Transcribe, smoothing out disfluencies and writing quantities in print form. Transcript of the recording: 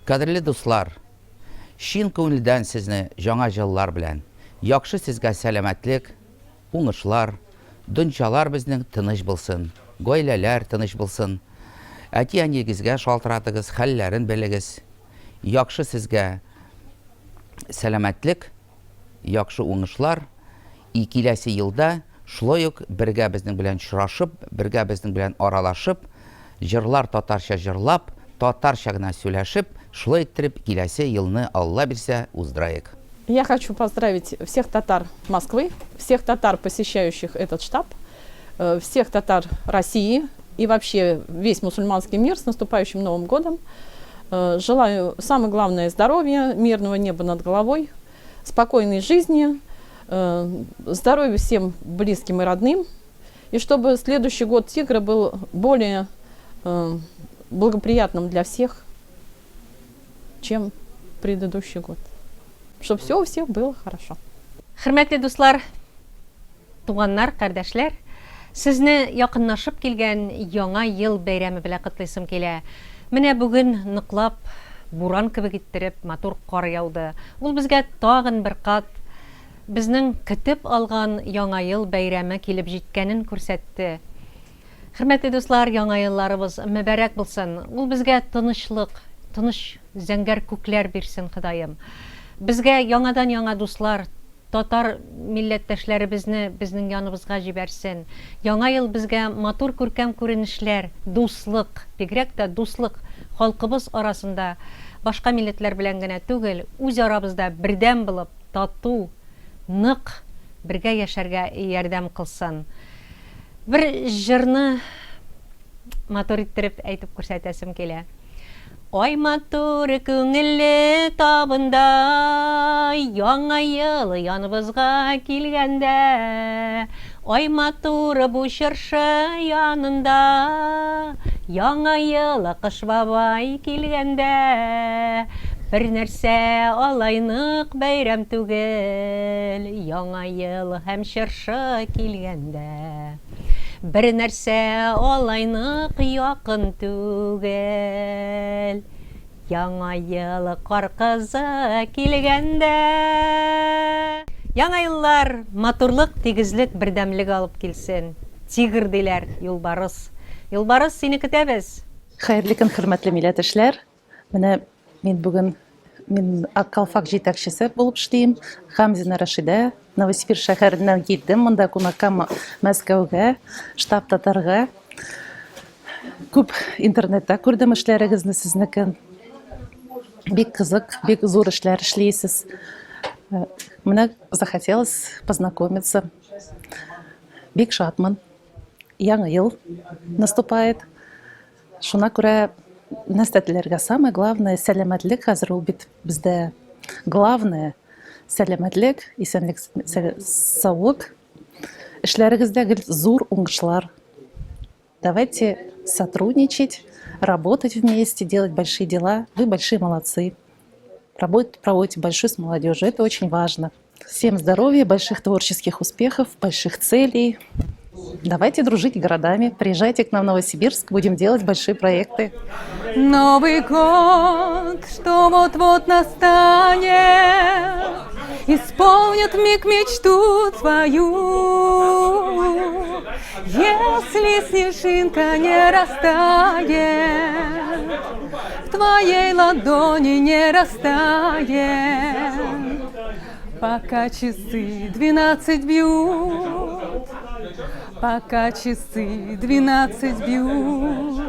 Кадерле дуслар, чын күңелдән сезне Җаңа җыллар белән, яхшы сезгә сәламәтлек, уңышлар, дөньчалар безнең тыныч булсын, гаиләләр тыныч булсын. Әти-әниегезгә шалтыратыгыз, хәлләрен белегез. Яхшы сезгә сәламәтлек, яхшы уңышлар и киләсе елда шулай ук бергә безнең белән очрашып, бергә безнең белән аралашып, җырлар татарча җырлап, татарча гына сөйләшеп, шулай иттереп киләсе елны Алла бирсә уздыраек. Я хочу поздравить всех татар Москвы, всех татар, посещающих этот штаб, всех татар России и вообще весь мусульманский мир с наступающим Новым годом. Желаю самое главное здоровья, мирного неба над головой, спокойной жизни, здоровья всем близким и родным. И чтобы следующий год тигра был более благоприятным для всех, чем предыдущий год. Чтобы все у всех было хорошо. Хөрмәтле дуслар, туганнар, кардәшләр, сезне якынлашып килгән Яңа ел бәйрәме белән котлыйсым килә. Менә бүген ныклап, буран кебек иттереп, матур кар яуды. Ул безгә тагын бер кат безнең көтеп алган Яңа ел бәйрәме килеп җиткәнен күрсәтте. Хөрмәтле дуслар, Яңа елларыбыз мөбарәк булсын! Ул безгә тынычлык, тыныч зәңгәр күкләр бирсен, Ходаем. Безгә яңадан-яңа дуслар, татар милләттәшләребезне безнең яныбызга җибәрсен. Яңа ел безгә матур күркәм күренешләр, дуслык, бигрәк тә дуслык халкыбыз арасында башка милләтләр белән генә түгел, үз арабызда бердәм булып, тату, нык бергә яшәргә ярдәм кылсын. Бер җырны матур иттереп әйтеп күрсәтәсем килә. Ай матур күңелле табында, Яңа ел яныбызга килгәндә, Ай матур бу чыршы янында, Яңа ел Кыш бабай килгәндә. Бер нәрсә алай нык бәйрәм түгел, Яңа ел һәм чыршы килгәндә. Бер нәрсә алай нык якын түгел, Яңа ел Кар кызы килгәндә. Яңа еллар матурлык, тигезлек, бердәмлек алып килсен. Тигр диләр, юлбарыс. Юлбарыс, сине көтәбез! Хәерле көн, хөрмәтле милләтәшләр! Менә мин бүген мин Ак калфак җитәкчесе булып эшлим. Хамзина Рашидә, Новосибирск шәһәреннән килдем монда кунакка Мәскәүгә, штаб татарга. Күп интернетта күрдем эшләрегезне сезнекен. Бик кызык, бик зур эшләр эшлисез. Менә захотелось познакомиться. Бик шатмын. Яңа ел наступает. Шуңа күрә нәрсә теләргә? Самое главное сәламәтлек хәзер ул бит бездә главное сәламәтлек, исәнлек, саулык. Эшләрегездә гел зур уңышлар. Давайте сотрудничать, работать вместе, делать большие дела. Вы большие молодцы. Работу проводите большую с молодежью. Это очень важно. Всем здоровья, больших творческих успехов, больших целей. Давайте дружить городами. Приезжайте к нам в Новосибирск, будем делать большие проекты. Новый год, что вот-вот настанет, Исполнит миг мечту твою. Если снежинка не растает, В твоей ладони не растает, Пока часы 12 бьют, Пока часы 12 бьют.